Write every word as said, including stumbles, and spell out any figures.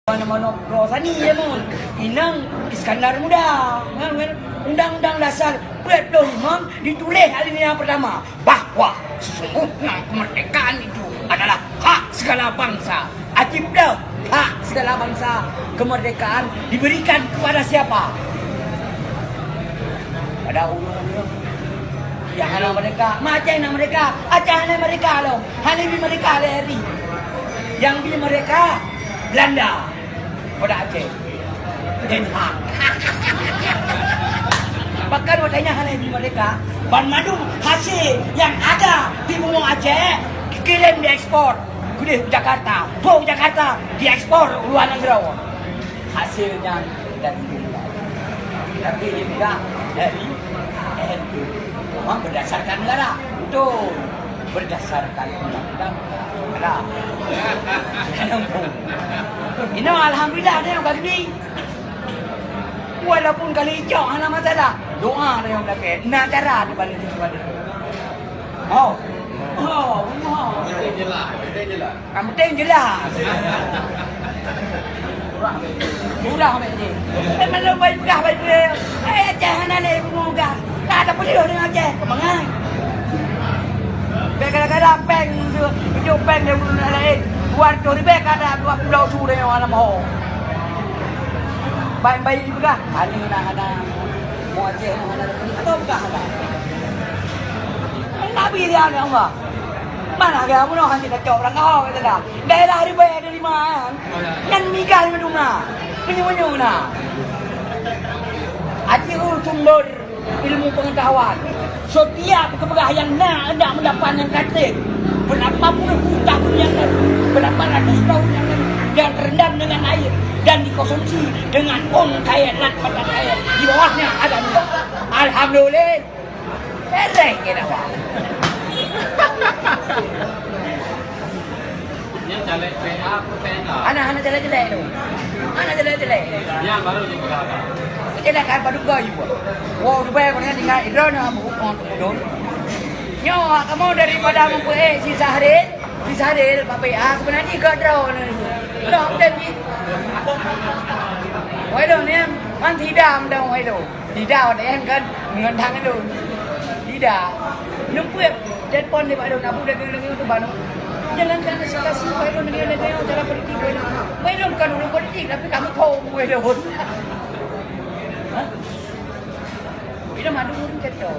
Mana-mana pro sani ya mun. Inong Iskandar Muda. Kan, kan? Undang-undang dasar empat puluh lima ditulis alineya pertama bahwa sesungguhnya kemerdekaan itu adalah hak segala bangsa. Aji peudeuh, hak segala bangsa, kemerdekaan diberikan kepada siapa? Pada ureueng-ureueng nyang hana merdeka. Ma Aceh na merdeka? Aceh hana merdeka lom. Hana bi merdeka lé ri. Nyang bi merdeka Belanda. Pada Aceh. Den Haag. Bahkan watèe nyan hana bi merdeka, banmandum hasil nyang ada di bumoe Aceh dikirim diekspor keudeh u Jakarta. Boh Jakarta diekspor u luwa nanggroe. Hasil nyan dari Indonesia. Tapi dia juga dari N U. Memang berdasarkan negara. Betul. Berdasarkan undang-undang negara. Inoe alhamdulillah, ada yang bagi. Walaupun kali icok hana masalah. Doa ada yang belakang. Nah, cara tu balik tu balik. Oh. Oh, oh. Yang penting jelas, yang penting jelas. Yang penting jelas. Murah, meh, ni. Eh, mana baik peugah, baik peugah. Eh, Aceh hana lé peugah. Tak ada peudeuh dengan Aceh. Keumangai. Bèk gara-gara péng tu, ijok péng dari ureueng laén. Dua ratus ribèe ka ada, dua puluh su dari orang Lamho. Baik-baik peugah. Hana, hana, hana. Mau Aceh, hana, hana. Apa peugah, hana? Nabi dia, ya Allah. Mana ada bunoe hana tacok ureueng Lamho, kata dah. Daerah ribèe ada lima, kan? Nyan migal mandum na. Meunyoe-meunyoe na. Aji sumber ilmu pengetahuan. Setiap kepeugah nyang na, hendak mendapat nyang ka trép. Berapa puluh puluh tahun yang lalu, berapa ratus tahun yang lalu, yang terendam dengan air dan dikonsumsi dengan ôn kaya dan mata air. Di bawahnya ada minyak. Alhamdulillah. Beres ke dakwah. Nyan caleg P A atau P N A? Hana, hana caleg-caleg tu. Hana caleg-caleg. Nyan baru dipeugah. Kita nak kan paduka juga. Wow, Dubai kau ni tinggal Iran nak buku kau tu dong. Nyoe kamu daripada mempunyai si Sahril, si Sahril Pak P A sebenarnya ke draw ni. Draw tem ni. Wai dong ni, man sidam dong wai dong. Dida watèe nyan kan, ngon dang lôn. Dida. Neupeuet telepon nibak lôn, Abu dagang-dagang tu baru. Jalankan situasi, wahai lôn, dagang-dagang cara politik, wahai lôn. Wahai lôn kan ureueng politik, tapi kampung, wahai lôn. Hah? Bila madu ureueng kata.